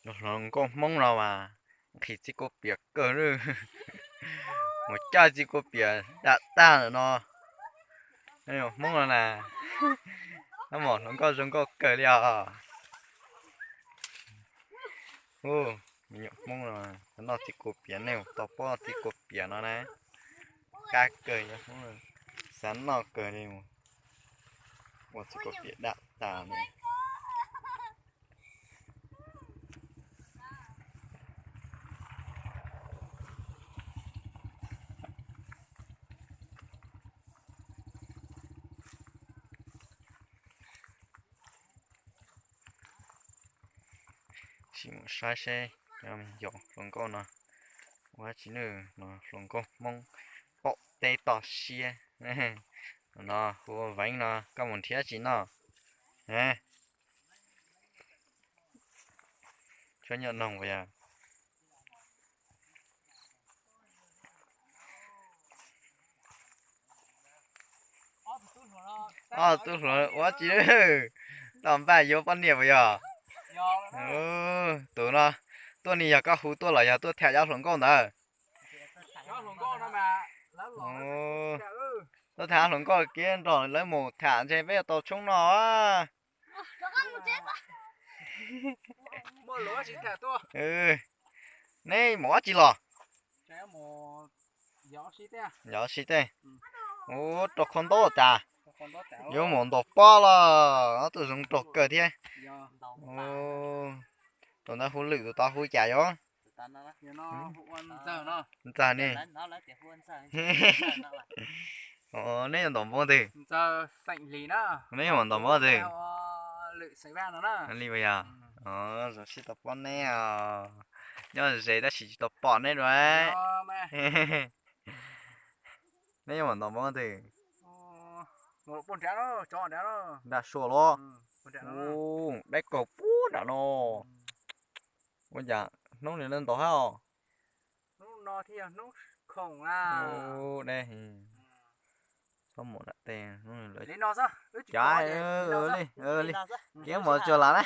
Hluas nkauj Hmoob no mas nqhis txiv kua piam kawg lawm. Mus coj txiv kua piam dam tag lawm no. Hluas Hmoob no na, ab mos hluas nkauj zoo nkauj kawg li os. Me nyuam Hmoob no noj txiv kua piam, nej mus tau pob txiv kua piam no na, qab kawg, xav noj kawg li. Ua txiv kua piam dam tas na. Sim mus saib seb cov me nyuam hluas nkauj no ua dab tsi ne. No hluas nkauj Hmoob paum teb toj siab. No hu ua Veev no, koj mus nrhiav dab tsi noj? Tshuab nyuj noog puas yog? Ob tug hluas ua dab tsi, tau npaj yuav poj niam puas yog? Tus no tuaj ni yog koj hu tuaj los yog tuaj tham cov hluas nkauj ntawd? Tuaj tham hluas nkauj kiag, nrog lawv mus tham ntshe peb yuav tau tshoob noj. Neb mus ua dab tsi los? Yog si tej. Ub, rau qhov ntaub tas. Yuav mus ntaus pob los ob tug zoo nraug kawg thiab. Tus ntawd hu lwm, tus tod hu cas yuav? Ntxawg ne. Neb yuav ntaus npaum twg? Neb yuav ntaus npaum twg? Li puas yog? Zoo siab tau pom neb os. Nyob ze tab sis tsis tau pom neb dua. Neb yuav ntaus npaum twg? Nram suav los? Ub, dab kaug puag nram no. Ua cas hnub no ntaus hab os? Ub, dab, txhob mus nram tej. Cas li, kiab mus tsuag las na.